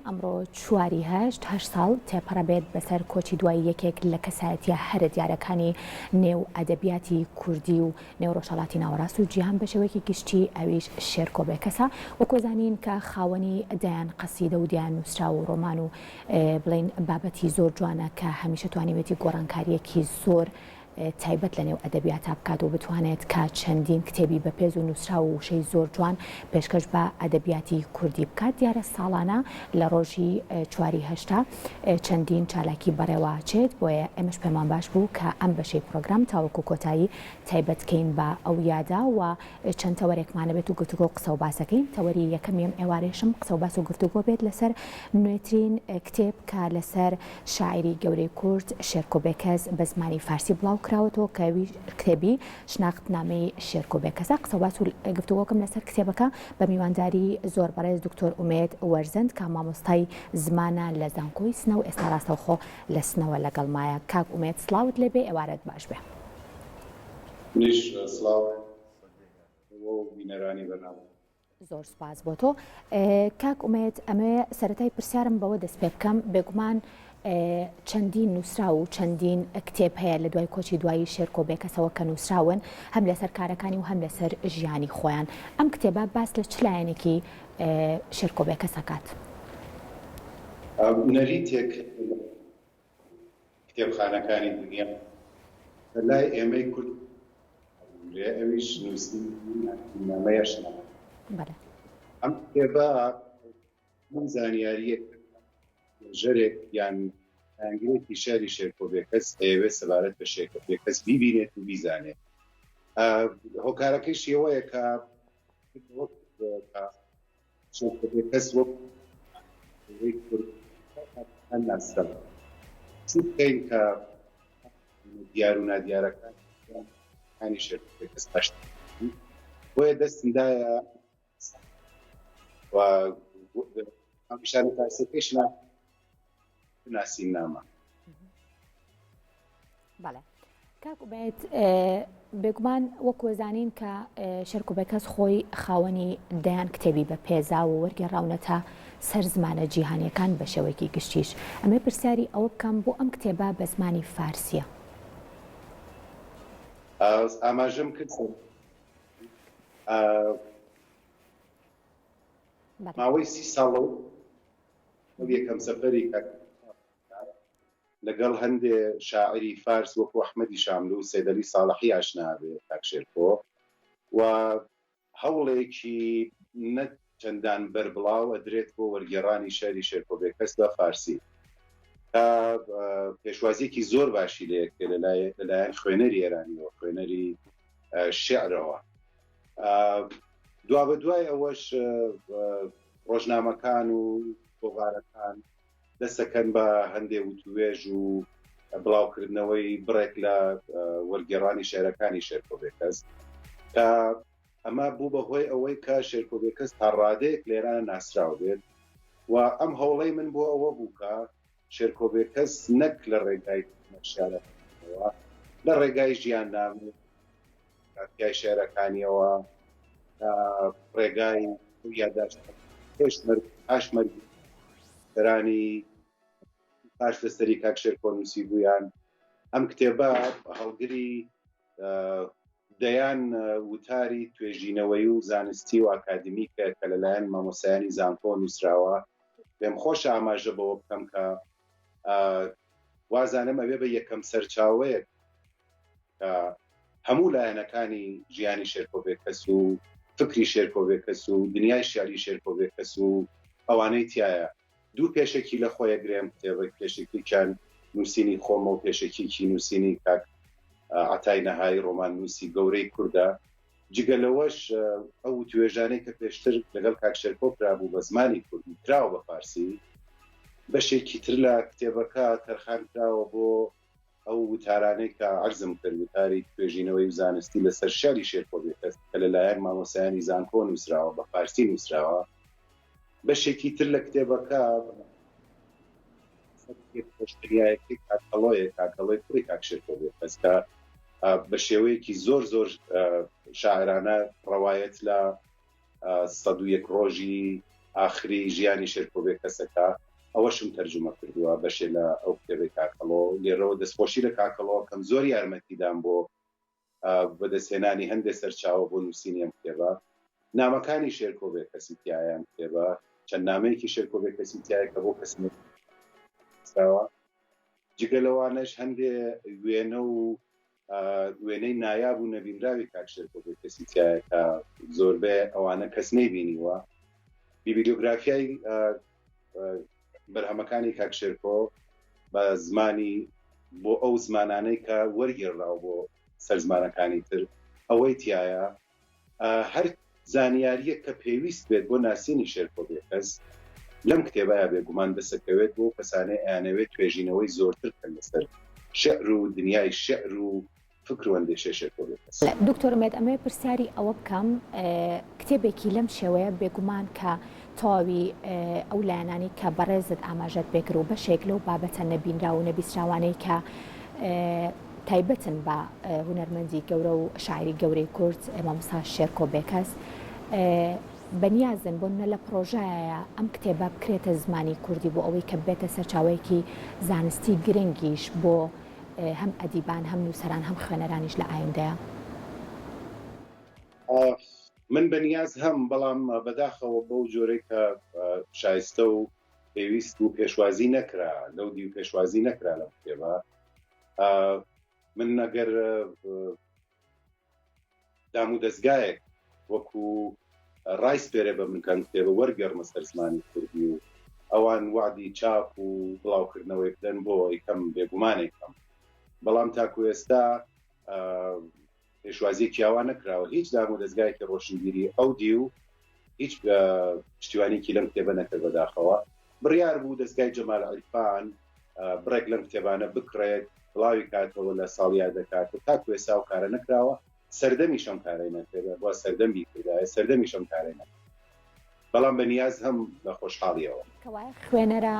ئەمڕۆ چواری هەشت، هەشت ساڵ تێپەڕەبێت بەسەر کۆچی دوایی یەکێک لە کەسایەتیە هەرە دیارەکانی نێو ئەدەبیاتی کوردی و نێو ڕۆژهەڵاتی ناوەڕاست و جیهان بە شێوەیەکی گشتی ئەویش شێرکۆ بێکەسە وەکو زانین کە خاوەنی دەیان قەسیدە و دەیان نووسراو و ڕۆمان و بڵێین بابەتی زۆر جوانە کە هەمیشە توانیوێتی گۆڕانکارییەکی زۆر تایبەت لە نێو ئەدەبیاتا بکات و بتوانێت کە چەندین کتێبی بەپێز و نووسراو و وشەی زۆر جوان پێشکەش بە ئەدەبیاتی کوردی بکات دیارە ساڵانە لە ڕۆژی چواری هەشتا چەندین چالاکی بەڕێوەچێت بۆیە ئێمەش پێمان باش بوو کە ئەم بەشەی پرۆگرام تاوەکو کۆتایی تایبەت کەین بە ئەو یادە و چەند تەوەرێکمان ئەبێت و گفتوگۆ و قسە و باسەکەین، تەوەری یەکەمی ئەم ئێوارەیشم قسە و باس و گفتوگۆ بێت لەسەر نوێترین کتێب کە لەسەر شاعیری گەورەی کورد شێرکۆ بێکەس بە زمانی فارسی بڵاو کراوەتەوە کە ئەویش کتێبی شناختنامەی شێرکۆ بێکەسە. قسە و باس و گفتوگۆکەم لەسەر کتێبەکە بە میوانداری زۆر بەڕێز دکتۆر ئومێد وەرزەند کە مامۆستای زمانە لە زانکۆی سنە و ئێستا ڕاستەوخۆ لە سنەوە لەگەڵمایە. کاک ئومێد سڵاوت لێ بێ ئێوارەت باش بێ. منیش سڵاو ئێوە و بینەرانی بەرنامە. زۆر سوپاس بۆ تۆ کاک ئومێد ئەمەوێ سەرەتای پرسیارم بەوە دەست پێ بکەم بێگومان چەندین نووسراو و چەندین کتێب هەیە لە دوای کۆچی دوایی شێرکۆ بێکەسەوە کە نووسراون هەم لەسەر کارەکانی و هەم لەسەر ژیانی خۆیان ئەم کتێبە باس لە چ لایەنێکی شێرکۆ بێکەس ئەکات؟ نەریتێک کتێبخانەکانی دنیا لە لای ئێمەی کورد ئەبینرێ ئەویش نووسینی ناسینامەیە شناخت. بەڵێ. ئەم کتێبە هەموو زانیارییەک توێژەرێک یان لایەنگرێکی شیعری شێرکۆ بێکەس ئەیەوێت سەبارەت بە شێرکۆ بێکەس بیبینێت و بیزانێت. هۆکارەکەیشی ئەوەیە کە شێرکۆ بێکەس وەک گەورەی کورد ناسراوە. چی بکەین کە دیار و نادیارەکانی شێرکۆ بێکەس ئاشنا بین؟ بۆیە دەستم دایە و پیشانە فارسیەکەی ناسیننامە. بەڵێ کاک عوبێد بێگومان وەکو زانین کە شێرکۆ بێکەس خۆی خاوەنی دەیان کتێبی بە پێزا و وەرگێڕاونەتە سەر زمانە جیهانیەکان بە شێوەیەکی گشتیش ئەمێ پرسیاری ئەوە بکەم بۆ ئەم کتێبە بە زمانی فارسیە؟ ئاماژەم کرد ماوەی سی ساڵ لەو یەکەم سەفەری کاک لەگەڵ هەندێ شاعیری فارس وەکوو ئەحمەدی شاملوو و سەیدعەلی ساڵحی ئاشنا ئەبێ کاک شێرکۆ و هەوڵێکی نە چەندان بەربڵاو ئەدرێت بۆ وەرگێڕانی شیعری شێرکۆ بێکەس بە فارسی تا پێشوازییەکی زۆر باشی لێ ئەکرێ لەلایەن خوێنەری ئێرانیەوە، خوێنەری شیعرەوە. دوابەدوای ئەوەش ڕۆژنامەکان و گۆڤارەکان دەستەکەن بە هەندێ وتووێژ و بڵاوکردنەوەی بڕێک لە وەرگێڕانی شعرەکانی شێرکۆ بێکەس کە ئەمە بوو بە هۆی ئەوەی کە شێرکۆ بێکەس تا ڕادەیەک لە ئێران ناسراو بێت و ئەم هەوڵەی من بۆ ئەوە بوو کە شێرکۆ بێکەس نەک لە ڕێگای شعرەکانەوە لە ڕێگای ژیاننامە پیای شعرەکانیەوە ڕێگای یاداشت پێش مەرگ پاش مەرگ سەرانی پاش لەسەری کاک شێرکۆ نووسیبوویان ئەم کتێبە هەڵگری دەیان وتاری توێژینەوەی و زانستی و ئاکادمیکە کە لەلایەن مامۆستایانی زانکۆ نووسراوە پێم خۆشە ئاماژە بەوە بکەم کە وازانم ئەوێ بە یەکەم سەرچاوەیەک کە هەموو لایەنەکانی ژیانی شێرکۆ بێکەس و فکری شێرکۆ بێکەس و دنیای شیعری شێرکۆ بێکەس و ئەوانەی تایە دوو پێشەکی لە خۆیە گرێم کتێبێک پێشەکییان نووسینی خۆمە و پێشەکیی نووسینی کاک عەتای نەهایی ڕۆماننووسی گەورەی کوردە جگە لەوەش ئەو وتوێژانەی کە پێشتر لەگەڵ کاک شێرکۆ کرابوو بە زمانی کوردی کراوە بە فارسی بەشێکی تر لە کتێبەکە تەرخان کراوە بۆ ئەو وتارانەی کە عەرزم کرد، وتاری توێژینەوەی و زانستی لەسەر شیعری شێرکۆ بێکەس کە لە لایەن مامۆستایانی زانکۆ نووسراوە، بە فارسی نووسراوە. بەشێکی تر لە کتێبەکە خۆشتریایەکەی کاک هەڵۆیە، کاک هەڵۆی کوڕی کاک شێرکۆ بێکەس کە بە شێوەیەکی زۆر زۆر شاعرانە ڕەوایەت لە 101 ڕۆژی. ئاخری ژیانی شێرکۆ بێکەسەکە ئەوەشم تەرجومە کردووە بەشێ لە ئەو کتێبەی کاک هەڵۆ. لێرەوە دەستخۆشی لە کاک هەڵۆ ئەکەم زۆر یارمەتی دام بۆ بەدەستهێنانی هەندێ سەرچاوە بۆ نووسینی ئەم کتێبە. نامەکانی شێرکۆ بێکەسی تیایە ئەم کتێبە چەند نامەیەکی شێرکۆ بێکەسی تیایە کە بۆ کەس نووسراوە. جگە لەوانەش هەندێ وێنە و وێنەی نایاب و نەبینراوی کاک شێرکۆ بێکەسی تیایە کە زۆربەی ئەوانە کەس نەیبینیوە. بیبلیۆگرافیای بەرهەمەکانی کاک شێرکۆ بە زمانی بۆ ئەو زمانانەی کە وەرگێڕراوە بۆ سەر زمانەکانی تر ئەوەی تیایە. هەر زانیارییەک کە پێویست بێت بۆ ناسینی شێرکۆ بێکەس لەم کتێبەیا بێگومان دەسەکەوێت بۆ کەسانەی ئەیانەوێت توێژینەوەی زۆرتر بکەن لەسەر شیعر و دنیای شیعر و فکر و ئەندێشەی شێرکۆ بێکەس. دکتۆر ئومێد ئەمەوێ پرسیاری ئەوە بکەم کتێبێکی لەم شێوەیە بێگومان کە تەواوی ئەو لایەنانەی کە بەڕێزت ئاماژەت پێکرد و بەشێک لەو بابەتە نەبینراو و نەبیستراوانەی کە تایبەتن بە هونەرمەندی گەورە و شاعیری گەورەی کورد مامۆستا شێرکۆ بێکەس بەنیازن بۆ نمونە لە پڕۆژایە ئەم کتێبە بکرێتە زمانی کوردی بۆ ئەوەی کە بێتە سەرچاوەیەکی زانستی گرنگیش بۆ هەم ئەدیبان هەم نووسەران هەم خوێنەرانیش لە ئایندەیە؟ من بەنیاز هەم بەڵام بەداخەوە بەو جۆرەی کە شایستە و پێویست بوو پێشوازی نەکرا لەو دیو پێشوازی نەکرا لەم کتێبە من ئەگەر دام و دەستگایەک وەکو ڕایسپێرێ بە من کەم کتێبە وەرگێڕمە سەر زمانی کوردی و ئەوان وەعدی چاپ و بڵاوکردنەوەی بدەن بۆ ئەیکەم بێگومان ئەیکەم بەڵام تاکو ئێستا پێشوازیەکی ئاوا نەکراوە هیچ دام و دەستگایەکی ڕۆشنبیری ئەو دیو هیچ پشتیوانیکی لەم کتێبە نەکرد بەداخەوە بڕیار بوو دەستگای جەمال عیرفان بڕێک لەم کتێبانە بکڕێت بڵاوی کاتەوە لە ساڵیادەکات و تاکو ئێستا ئەو کارە نەکراوە سەردەمیش ئەم کارەی نەکرد بوا سەردەم بیکردایە سەردەمیش ئەم کارەی نەکرد بەڵام بە نیاز هەم لە خۆشحاڵیەوە. کەوایە خوێنەرە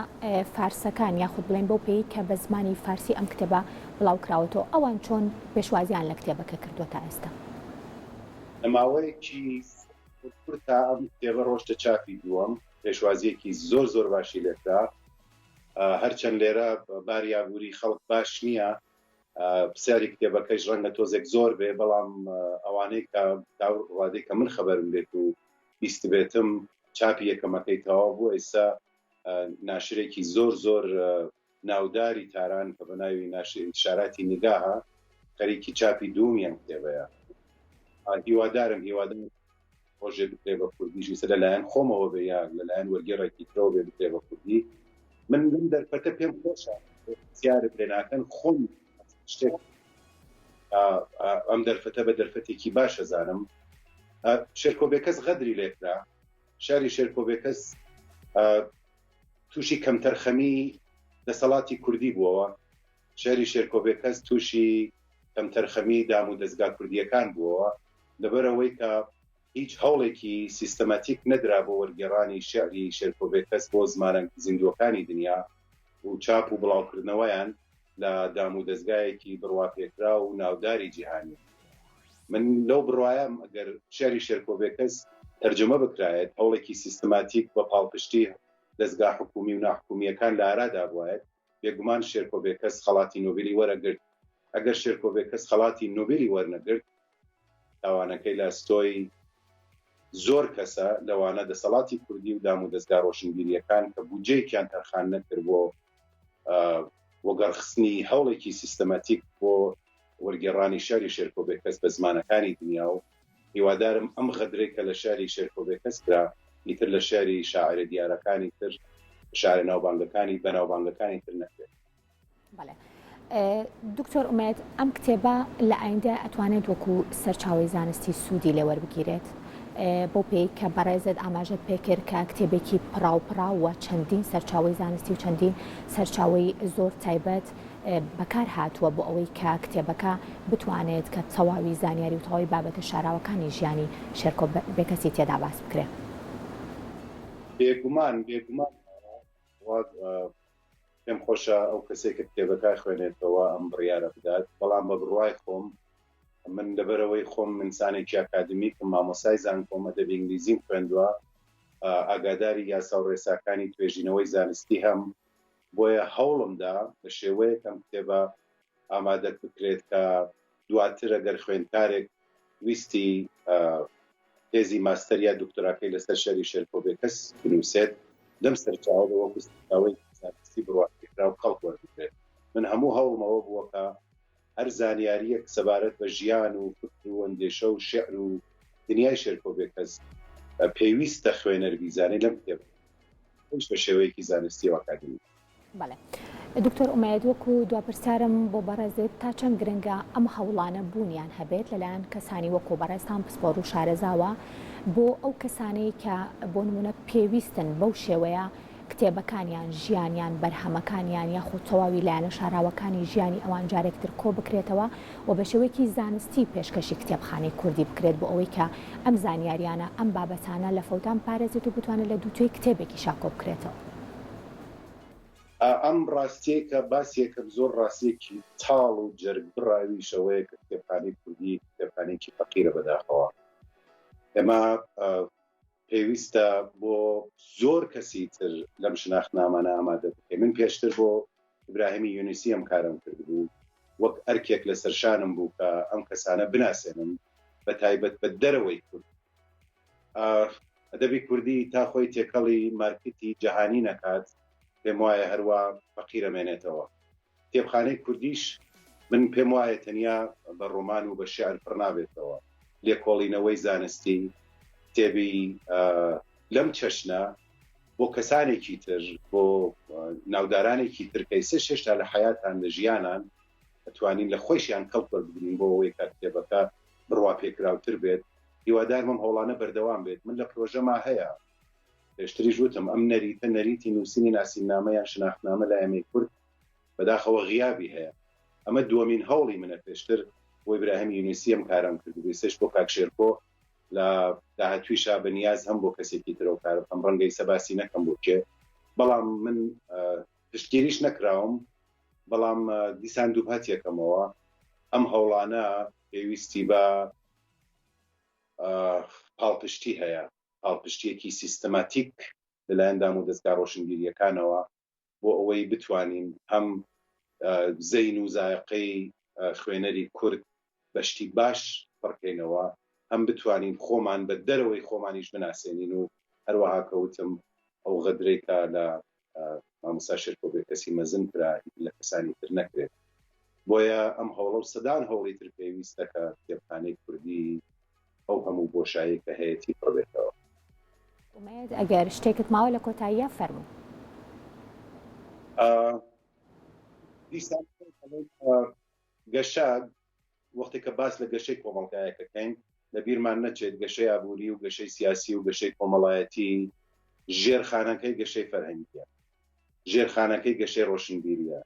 فارسەکان یاخود بڵێین بەو پێیەی کە بە زمانی فارسی ئەم کتێبە بڵاو کراوەتەوە ئەوان چۆن پێشوازیان لە کتێبەکە کردووە تا ئێستا؟ لە ماوەیەکی کورتا ئەم کتێبە ڕۆشتە چاپی دووەم، پێشوازییەکی زۆر زۆر باشی لێکرا، هەرچەند لێرە باری ئابووری خەڵک باش نییە، پرسیاری کتێبەکەیش ڕەنگە تۆزێک زۆر بێ، بەڵام ئەوانەی کە تا ڕادەی کە من خەبەرم بێت و بیستبێتم چاپی یەکەمەکەی تەواو بوو، ئێستا ناشرێکی زۆر زۆر ناوداری تاران کە بە ناوی ناشر انتشاراتی نگاهە خەریکی چاپی دووەمی ئەم کتێبەیە. هیوادارم هیوادارم ڕۆژێ بکرێ بە کوردیش ئیستا لەلایەن خۆمەوە بێ یا لەلایەن وەرگێڕێکی ترەوە بێ بکرێ بە کوردی. من لەم دەرفەتە پێم خۆشە پرسیارت لێ ناکەن خۆم شتێک ئەم دەرفەتە بە دەرفەتێکی باش ئەزانم. شێرکۆ بێکەس غەدری لێکرا. شاری شێرکۆ بێکەس تووشی کەمتەرخەمی دەسەڵاتی کوردی بووەوە. شیعری شێرکۆ بێکەس تووشی کەمتەرخەمی دام و دەزگا کوردییەکان بووەوە، لەبەر ئەوەی کە هیچ هەوڵێکی سیستەماتیک نەدرا بۆ وەرگێڕانی شیعری شێرکۆ بێکەس بۆ زمانە زیندووەکانی دنیا و چاپ و بڵاوکردنەوەیان لە دام و دەزگایەکی بڕواپێکراو و ناوداری جیهانی. من لەو بڕوایەم ئەگەر شیعری شێرکۆ بێکەس تەرجومە بکرایەت، هەوڵێکی سیستەماتیک بە پاڵپشتی دەزگا حکوومی و ناحکوومییەکان لە ئارادا بوایەت، بێگومان شێرکۆ بێکەس خەڵاتی نۆبێلی وەرەگرت، ئەگەر شێرکۆ بێکەس خەڵاتی نۆبێلی وەرنەگرت، تاوانەکەی لە ئەستۆی زۆر کەسە، لەوانە دەسەڵاتی کوردی و دامودەزگا ڕۆشنبیرییەکان کە بودجەیەکیان تەرخان نەکرد بۆ وەگەڕخستنی هەوڵێکی سیستەماتیک بۆ وەرگێڕانی شیعری شێرکۆ بێکەس بە زمانەکانی دنیا و هیوادارم ئەم غەدرەی کە لە شیعری شێرکۆ بێکەس کرا ئیتر لە شیعری شاعرە دیارەکانی تر، شاعرە ناوبانگەکانی بەناوبانگەکانی تر نەکرێت. بەڵێ دکتۆر ئومێد ئەم کتێبە لە ئایندە ئەتوانێت وەکو سەرچاوەی زانستی سوودی لێ وەربگیرێت بەو پێی کە بەڕێزت ئاماژەت پێکرد کە کتێبێکی پڕاوپڕاو و چەندین سەرچاوەی زانستی و چەندین سەرچاوەی زۆر تایبەت بەکار هاتووە بۆ ئەوەی کە کتێبەکە بتوانێت کە تەواوی زانیاری و تەواوی بابەتە شاراوەکانی ژیانی شێرکۆ بێکەسی تێدا باس بکرێ. بێگومان بێگومان پێم خۆشە ئەو کەسێک کە کتێبەکە خوێنێتەوە ئەم بڕیارە بدات، بەڵام بە بڕوای خۆم من لەبەرئەوەی خۆم ئینسانێکی ئەکادیمیکم، مامۆستای زانکۆم، ئەدەبی ئینگلیزیم خوێندووە. ئاگاداری یاسا و ڕێساکانی توێژینەوەی زانستی هەم، بۆیە هەوڵم دا بە شێوەیەک ئەم کتێبە ئامادە بکرێت کە دواتر ئەگەر خوێندکارێک ویستی تێزی ماستەر یا دکتۆراکەی لەسەر شێعری شێرکۆ بێکەس بنووسێت، لەم سەرچاوە وەکو سەرچاوەیەکی زانستی بڕواپێکراو کەڵک وەربگرێت. من هەموو هەوڵم ئەوە بووە کە هەر زانیارییەک سەبارەت بە ژیان و فکر و ئەندێشە و شیعر و دنیای شێرکۆ بێکەس پێویستە خوێنەر بیزانێت لەم کتێبە ئەویش بە شێوەیەکی زانستی و ئەکادیمی. بەڵێ دکتۆر ئومێد وەکو دوا پرسیارم بۆ بەڕێزت تا چەند گرنگە ئەم هەوڵانە بوونیان هەبێت لەلایەن کەسانی وەکو بەڕێزتان پسپۆڕ و شارەزاوە بۆ ئەو کەسانەی کە بۆ نمونە پێویستن بەو شێوەیە کتێبەکانیان، ژیانیان، بەرهەمەکانیان یاخود تەواوی لایەنە شاراوەکانی ژیانی ئەوان جارێک تر کۆ بکرێتەوە و بە شێوەیەکی زانستی پێشکەشی کتێبخانەی کوردی بکرێت بۆ ئەوەی کە ئەم زانیاریانە، ئەم بابەتانە لە فەوتان بپارێزێت و بتوانێت لە دووتوێی کتێبێکیشا کۆ بکرێتەوە. ئەم ڕاستیەی کە باسی ئەکەم زۆر ڕاستیەکی تاڵ و جەرگبڕاویش ئەوەیە کە کتێبخانەی کوردی کتێبخانەیەکی فەقیرە بەداخەوە ئێمە پێویستە بۆ زۆر کەسی تر لەم شناختنامانە ئامادە بکەین. من پێشتر بۆ ئیبراهیمی یونسی ئەم کارەم کردبوو، وەک ئەرکێک لەسەر شانم بوو کە ئەم کەسانە بناسێنم، بە تایبەت بە دەرەوەی کورد. ئەدەبی کوردی تا خۆی تێکەڵی مارکتی جەهانی نەکات، پێم وایە هەروا فەقیر ئەمێنێتەوە. کتێبخانەی کوردیش من پێم وایە تەنیا بە ڕۆمان و بە شیعر پڕ نابێتەوە، لێکۆڵینەوەی زانستی، کتێبی لەم چەشنە بۆ کەسانێکی تر، بۆ ناودارانێکی تر کە ئیسەش هێشتا لە حەیاتان، لە ژیانان، ئەتوانین لە خۆیشیان کەڵک وەربگرین بۆ ئەوەی کە کتێبەکە بڕواپێکراوتر بێت. هیوادارم ئەم هەوڵانە بەردەوام بێت. من لە پرۆژەما هەیە، پێشتریش وتم، ئەم نەریتە، نەریتی نووسینی ناسیننامە یان شناختنامە لای ئێمەی کورد بەداخەوە غیابی هەیە. ئەمە دووەمین هەوڵی منە، پێشتر بۆ ئیبراهیم یونسی ئەم کارەم کردبوو، ئێستەش بۆ کاک شێرکۆ، لە داهاتوویشا بە نیاز هەم بۆ کەسێکی تر ئەو کارە بکەم، ڕەنگە ئیسە باسی نەکەم بۆ کێ، بەڵام من پشتگیریش نەکراوم، بەڵام دیسان دووپاتیەکەمەوە ئەم هەوڵانە پێویستی بە پاڵپشتی هەیە. پاڵپشتییەکی سیستماتیک لەلایەن دامودەزگا ڕۆشنبیرییەکانەوە بۆ ئەوەی بتوانین هەم زەین و زایەقەی خوێنەری کورد بە شتی باش پڕکەینەوە، هەم بتوانین خۆمان بە دەرەوەی خۆمانیش بناسێنین و هەروەها کە وتم ئەو غەدرەی کە لە مامۆستا شێرکۆ بێکەسی مەزن کرا لە کەسانی تر نەکرێت. بۆیە ئەم هەوڵە و سەدان هەوڵی تر پێویستە کە کتێبخانەی کوردی ئەو هەموو بۆشایەی کە هەیەتی پڕ بێتەوە. ئومێد ئەگەر شتێکت ماوە لە کۆتاییا فەرموو. دیسان گەشە وەختێک کە باس لە گەشەی کۆمەڵگایەک ئەکەین لە بیرمان نەچێت گەشەی ئابووری و گەشەی سیاسی و گەشەی کۆمەڵایەتی ژێرخانەکەی گەشەی فەرهەنگیە، ژێرخانەکەی گەشەی ڕۆشنبیریە.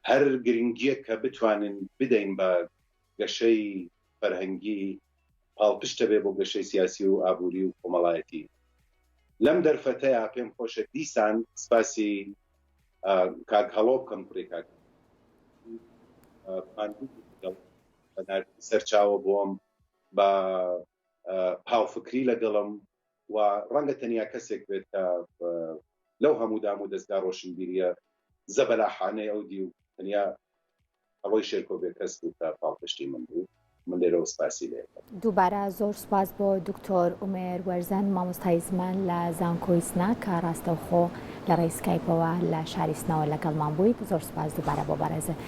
هەر گرنگیەک کە بتوانین بدەین بە گەشەی فەرهەنگی پاڵپشتە بێ بۆ گەشەی سیاسی و ئابووری و کۆمەڵایەتی. لەم دەرفەتەیا پێم خۆشە دیسان سپاسی کاک هەڵۆ بکەم کوڕی کاک بە ناردنی سەرچاوە بۆم بە هاوفکری لەگەڵم و ڕەنگە تەنیا کەسێک بێت کە لەو هەموو دام و دەستگا ڕۆشنبیریە زەبەلاحانەی ئەو دی و تەنیا هەڵۆی شێرکۆ بێکەس بوو کە پاڵپشتی من بوو، من لێرەوە سپاسی لێ ئەکەم. دووبارە زۆر سوپاس بۆ دکتۆر ئومێر وەرزان مامۆستای زمان لە زانکۆی سنە کە ڕاستەوخۆ لە ڕێی سکایپەوە لە شاری سنەوە لەگەڵمان بوویت زۆر سوپاس دووبارە بۆ بەڕێزت.